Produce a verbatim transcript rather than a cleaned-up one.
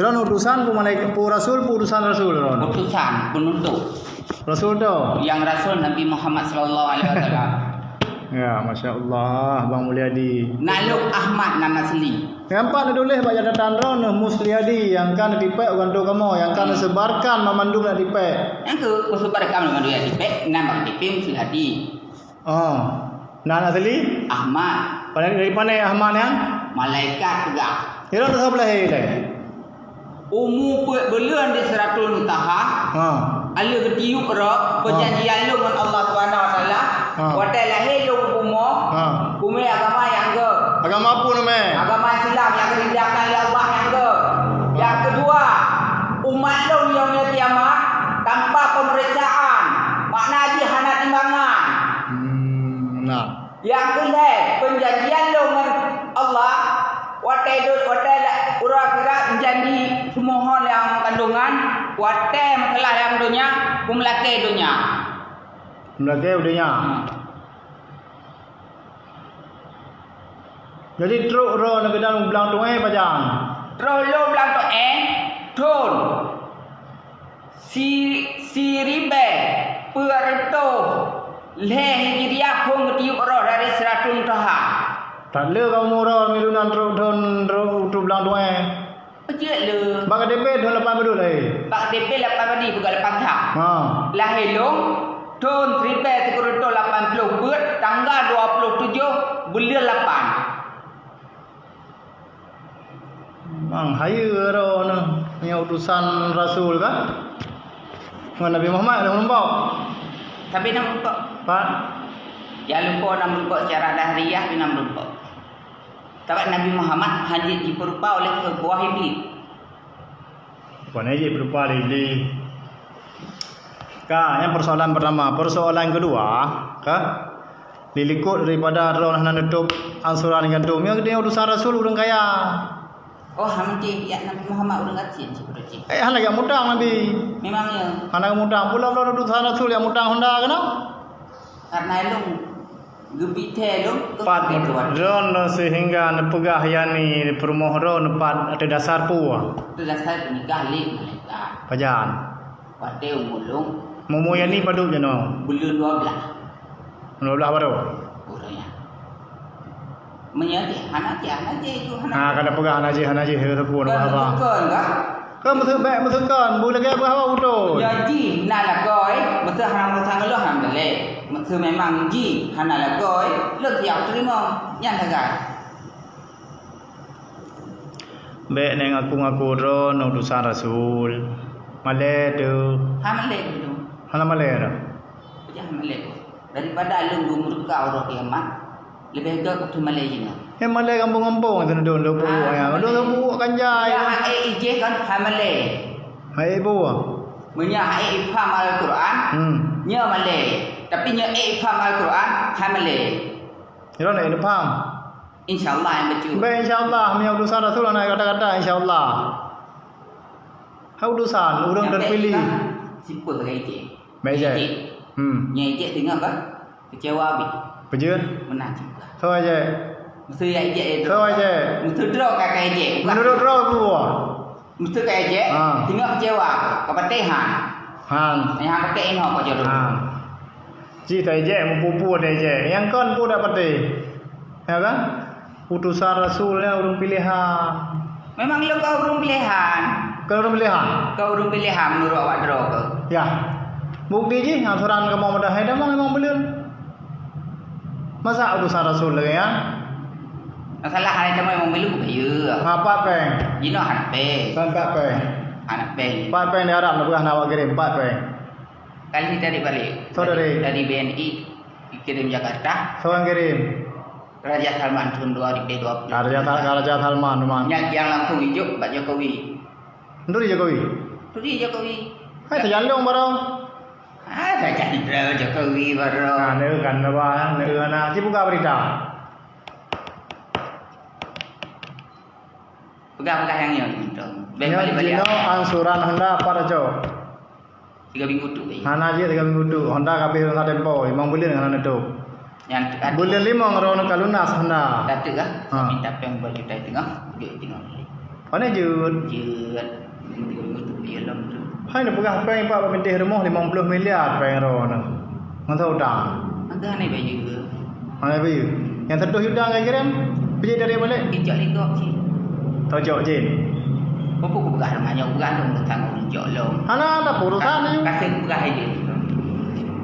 Droeneuh utusan peue malaikat, peue rasul, peue utusan rasul droeneuh? Utusan, penuntut. Rasul tu? Nyang rasul Nabi Muhammad sallallahu alaihi wasallam. Ya, masya Allah, Bang Mulyadi. Naluk Ahmad nan asli. Nyang pat neutuléh bak catatan droeneuh Musliadi nyang ka neutipék u kantô kamoe, nyang ka neusebarkan banmandum neutipék. Nyang keu neusebarkan banmandum neutipék, nan bak K T P Musliadi. Oh. Nan asli? Ahmad. Pada dari mana Ahmad nyan? Malaikat peugah. Kira tu saboh lahé lé. Umu peuet buleuen di Sidratul Muntaha. Ha. Aleuh geutiyup roh, ha, peujanjian lôn ngon Allah Subhanahu wa Taala. Ha. Watée lahé lôn u bumoe, ha, kumé agama nyang geuh. Agama peue namé? Agama Islam nyang geuridhakan lé Allah nyang geuh. Nyang keudua, umat lôn nyang yaumil kiamah tanpa pemeriksaan, makna jih hana timbangan. Hmm, nah. Nyang keu lhée, peunjanjian lôn ngon Allah, watée dot, watée la-, uroe akhirat janji seumoho nyang kandungan, watée masalah nyang donya, kumeulakée donya. Meulakée u donya. Hmm. Jadi trok droeneuh keunan u blang tuéh pajan? Trok lôn blang tuéh, thon. Si-, siribée peuet reutôh lhée Hijriah phon geutiyup roh dari Sidratul Muntaha. That le kamoe uroe milu nan trok thon, trok u blang tuéh. Jeuet le. Bak K T P thon lapan padum lahé? Bak K T P lapan padum, bukan lapan thon. Ha. Lahé lôn thon siribée sikureueng reutôh lapan ploh peuet, tanggal dua ploh tujoh buleuen lapan. Memang hayeue droeneuh nyoe utusan rasul kan? Ngon Nabi Muhammad lôn meurumpok. Tapi na meurumpok. Pat? Ya lupa na meurumpok secara dahriah, tapi na meurumpok. Sabab Nabi Muhammad hana jipeurupa oleh seubuah iblis. Bukan jipeurupa oleh iblis. Ka, nyan persoalan pertama. Persoalan kedua, ka? Dilikot daripada droeneuh hana neutôb ansuran gandom. Nyang geutanyoe utusan rasul ureueng kaya. Oh, hana mungken jak Nabi Muhammad ureueng gasien sibeudôh jih. Eh, hana jak mutang Nabi. Memang ya. Hana mutang. Pula-pula utusan rasul jak mutang Honda keunoe? Karena lôn geubi thée lôn keu Pat keu Tuhan. Droeneuh sehingga neupeugah yani peurumoh droeneuh pat ateueh dasar peue? Ateueh dasar peunikah lé malaikat. Pajan? Watée umur lôn. Umur yani padub jinoe? Buleuen dua blaih. Dua blaih baru? Baru ya. Meunyoe jih, hana jih, hana jih itu, hana jih. Ha, ka na peugah hana jih, hana jih, ka teupeu, hana peugah apa. Bukan, kan? Kan meuseubek, meuseukon, bu lagée peugah awak beutôi. Ya jih, na lakoe, meuseu hana meusang lôn, alhamdulillah. Meuseu memang jih, hana lakoe, lôn siap teurimong. Nyan sagai. Bék neng aku-ngaku droe utusan rasul. Malée tu. Ha malée tu. Hana malée tu. Peujah malée tu. Daripada lôn geumurka uroe kiamat, leubeh gét keu malée jinoe. Nyan malée gampông-gampông tu dong, dong buok nyan. Dong buok kan jai. Ya, hai ijeh kan hai malée. Hai buok. Meunyoe hai ipham Al-Quran, hmm, nyoe malée. Tapi nyoe ipham Al-Quran, hai malée. Nyoe na ipham. Insyaallah nyang beutôi. Baik, insyaallah. Meunyoe utusan Rasul na kata-kata, insyaallah. Hai utusan, ureueng terpilih. Sipeuh lagée ijeh. Meujeuet. Hmm. Nyang ijek teungoh ka keucewa bit. Peujeuet? Meunan cit ka. Soe ijek? Meuseu ya ijek ya. Soe ijek? Meuseu droe ka, ka ijek. Meunurot droe peue? Meuseu ka ijek, ha, teungoh keucewa, ka patéh han. Han. Nyang patéh inoe ka jodoh. Han. Cit ta ijek, meupupu ta ijek. Nyang kon peue dak patéh. Ya kan? Utusan Rasul nyan ureueng pilehan. Memang lôn ka ureueng pilehan. Ka ureueng pilehan? Ka ureueng pilehan meunurot awak droe keuh. Ya. Bukti jih, aturan kamoe meudah hai tamong memang buleuen. Masa utusan Rasul lagée nyan? Masalah hai tamong memang buleuen, ya. Ha, pat péng. Jinoe hana péng. Kan pat péng. Hana péng. Pat péng di Arab na peugah na awak kirém, pat péng. Kali dari balik. Soe dari? Dari B N I, dikirim Jakarta. Soe nyang kirim? Raja Salman tahun dua ribu dua puluh. Ah, Raja Sal-, Raja Salman, memang. Nyan nyang langsung ijok bak Jokowi. Nuri Jokowi? Nuri Jokowi. Hai, sajan dong baru. Ah, sajan dong Jokowi baru. Nah, neu kan, neu kan, neu kan. Nah, ci buka berita. Peugah-peugah nyang nyoe, Bintang. Beh, nyoe balik-balik. Jinoe angsuran Honda pat aco? Tiga minggu tu, Beh. Hana jeuet tiga minggu tu. Honda ka abéh rhona tempo, limong buleuen hana neutôp. Nyang teuka tu. Buleuen limong droeneuh ka lunas Honda. Ka teuka? Ha. Minta péng dua juta teungoh, duek teungoh. Pane jeuet? Jeuet. Minggu-minggu tu beli lom tu. Hai neupeugah péng Pak bak pinteh rumoh limong ploh miliar péng droeneuh. Ngon soe utang? Agak aneh baju ke? Aneh baju. Nyang seratus juta ka kirém, pijak dari balik? Ijak lé gop cit. Tojok cit. Apa aku peugah dengan nyoe, peugah tu tanggung jawab lom. Hana ada urusan tu. Kasih peugah aja.